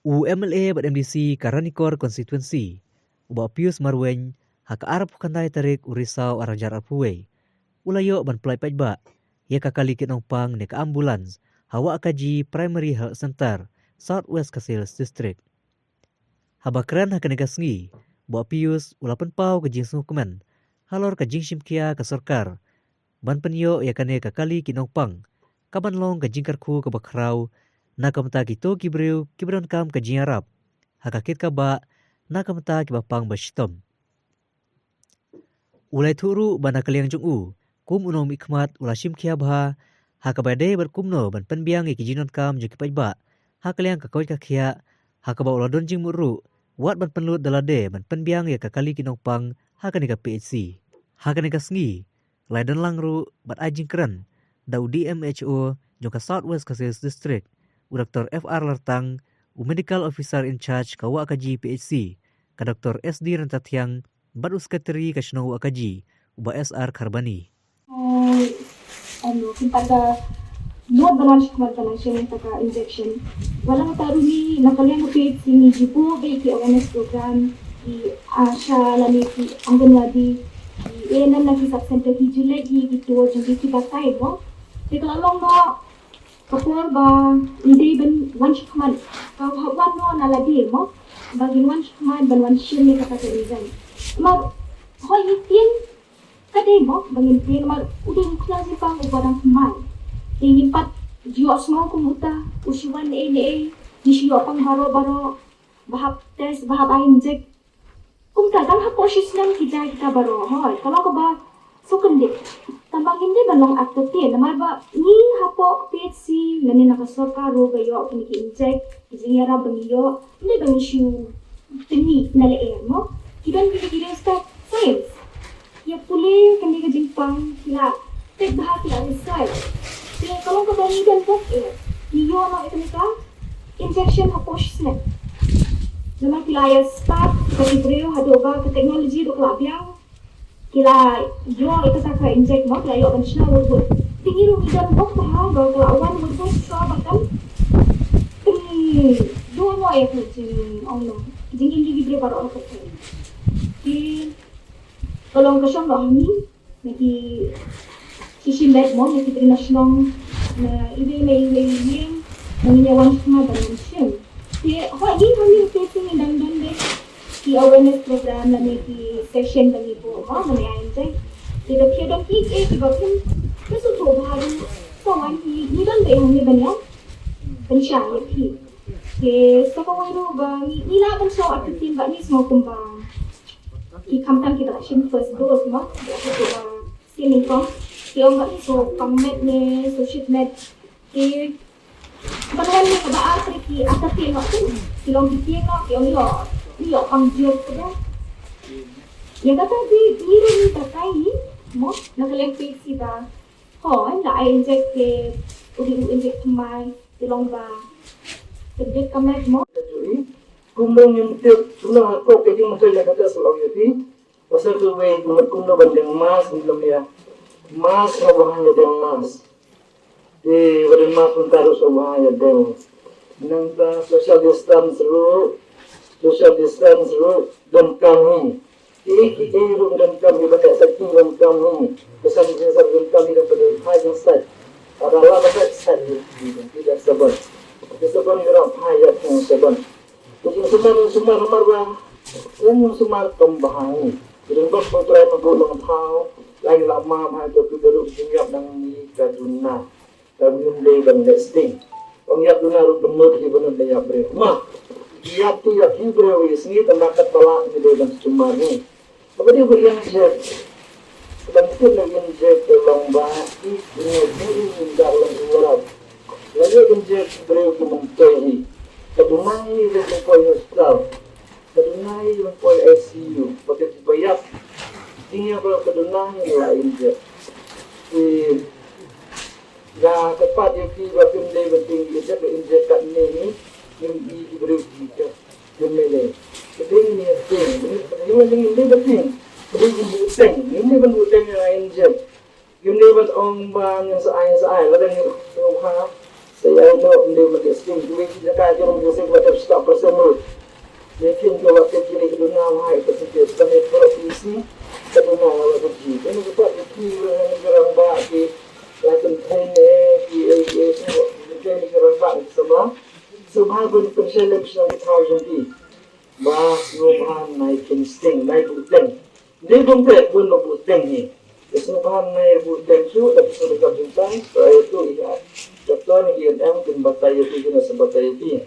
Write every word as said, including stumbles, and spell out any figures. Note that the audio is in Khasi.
U M L A bad M D C ka Ranikor Constituency, u Bah Pius Marwein, ha ka arphew khyndai tarik u Risaw arhajar arphew wei, u la ïoh ban pynlait paidbah ïa ka kali kit nongpang ne ka ambulance ha Wahkaji Primary Health Centre, South West Khasi Hills District. Haba kren ha kane ka sngi, Bah Pius u la pynpaw ka jingsngewkmen halor ka jingshimkhia ka sorkar ban pynïoh ïa kane ka kali kit nongpang, kaban long ka jingkyrkhu kaba khraw na ka bynta kito ki briew kiba donkam ka jingïarap ha ka kit ka bah, na ka bynta kiba pang ba shitom. U la ïathuh ruh ba na ka liang jong u, kum u nongmihkhmat, u la shimkhia bha ha kaba dei bad kumno ban pynbiang ïa ki jingdonkam jong ki paidbah ha ka liang ka koit ka khiah, ha kaba u la don jingmut ruh wat ban pynlut da lade ban pynbiang ïa ka kali kit nongpang ha kane ka P H C. Ha kane ka sngi, la ïadon lang ruh bad ai jingkren da u D M H O jong ka South West Khasi Hills District, u Doctor F R Lartang, u Medical Officer in Charge ka Wahkaji P H C, ka Doctor S D Ryntathiang, bad u Secretary ka shnong Wahkaji, u Bah S R Kharbani. Ano, kumta ka mut ba ngan shim, kumta ba ngan shim ïa ka injection. Wat la kata ruh ngi na ka liang ka P H C ngi ju buh beit ki awareness program, ki ASHA lane ki Anganwadi, ki A N M na ki sub center, ki ju leit ïa ki tour jong ki, ki batai mo. Te ka la long mo, ka por ba ngi dei ban wan shakhmat, ka hap wan noh na lade mo, ba ngin wan shakhmat ban wan shim ïa kata ka injection. Namar hooid ngi tieng, ka dei mo ba ngin tieng, namar u dei u khñiang jingpang uba dang thymmai. Te ngim pat ju ïohsngew kum uta u shu wan ei ei, ngi shu ïoh pang baroh baroh, ba hap test, ba hap ai injek. Kumta tang hapoh shi snem ki jia kita baroh. Hooid, ka long kaba sngewkmen. Tangba ngim dei ban long artatien, namar ba ngi hapoh P H C lane na ka sorkar ruh ba ïoh kine ki injek, ki jingïarap ba ngi ïoh, ngim dei ban shu pyni na lyer mo. Ki don kine ki riewstad science. Ïa pule kane ka jingpang, ki la tip bha, ki la research. Te ka long kaba ngi don bok eh, ngi ïoh noh ïa kane ka injection hapoh shi snem. Namar ki la ïa start, kita ki briew, haduh ba ka technology ruh ka la biang, ki la ïoh ïa kata ka injek mo, ki la ïoh ban shna wut wut. Te ngi ruh ngi don bok bha ba ka la wan wut wut, sa ba kan pynduh noh ïa ka jing, ong noh, jingim jong ki briew baroh ha ka pyrthei. Te ka long ka shong noh ha ngi, na ki shisien bad mo, na ki briew na shnong, na iwei na iwei ïing, na ngin ïa wan shakhmat ban wan shim. Te hooid, ngi hangne te ngi dang don beit ki awareness program lane ki session ba ngi buh mo, ban ïa injek. Te da phi don kiei kiei kiba phin, phin sngewthuh bha ruh, sa wan hi, ngi don beit hangne ban ïa pynshai ïa phi. Te sa kawei ruh ba ngi, ngi lah ban sngewthuh artatien ba ngi sngew kumba ki khamtam kiba la shim first dose mo, kiba la shim, uh, sien nyngkong. Ki ong ba ngi sngew pang met ne sngew shit met. Te ban wan ne kaba ar, ki artatien noh, ki long ki tieng noh, ki ong ïoh, ïoh pang jur, kata. Ïa kata te ngi ruh ngi batai hi mo, na ka liang P H C ba, hooid, la ai injek te u dei u injek thymmai, te long ba pynbeit ka met mo. Kumno ngim tip, kumno ha ka jingmyntoi ïa kata, sa long ïa phi. Pasal kawei, kumno ban deng mask, ngim ïa mask, nga ba hang ïa deng mask. Te ba deng mask mynta ruh sa ba hang ïa deng. Nangta social distance ruh, social distance ruh donkam hi. Kiei kiei ruh donkam hi, ba ka safety donkam hi. Ka sanitizer donkam hi, donkam hi, ha jingstad. Lada la ba ka stad hi, hi, hi, da sabon. Ka sabon ïa rap ha ïa ka sabon. Ka jingsumar, jingsumar namar ba, ka jingsumar kam ba hang hi. Ka jingbam ba trai ma buh long thaw, lai la ma ma to ki da ruh jingïap nang ni ka duna. Ka ngim dei ban leh sting. Ong ïap duna ruh bynnud hi bynnud da ïap briew. Ma, ïap tu ïap hi briew ïa sngi tang ba kat ba lah ngi dei ban sumar ni. Kaba dei ba ïeng jek. Ban tip na ïeng jek ka long ba i ngi dei ngi da long i warap. La ïeng jek briew ki myntoi hi. Ka duna hi dei ban poi hospital. Ka duna hi ban poi I C U. Ba ka ba ïap. Ïeng ïap ka duna hi la ïeng jek. I Nga kyrpad ïa phi ba phim dei ba tieng ïa ka injek katne ni, ngim i ki briew ki ka, ngim dei. Ka dei ni tieng, ngim dei ba tieng, ka dei ngim buteng, ngim dei ban buteng ïa injek. Ngim dei ban ong ba ngin sa ai, sa ai, lada ngin ong ha, Sa ïa ïoh ym dei ban leh sting kiwei ki jaka ki rong ki sing ba dep stop percent ruh. Lekin ka wat ka jingïaid ka duna wahai ka sing ki sdang ïa ka P C ka duna wahai ka ji. Kane ka pat ki ki rangbah ki la kynthei ne ki ei ki ei ki kynthei ne ki rangbah ki samla. Sngewbha ban pynshai lem sha ki thaw jong ki ba sngewbha nai pyn sting nai buh teng. Dei bym peit bun ba buh teng hi. Te sngewbha nai buh teng shuh da pisa da kap jingtang. Sa ïa tu ïa doktor ne ki E N M kin batai ïa tu kin sa batai ïa tu.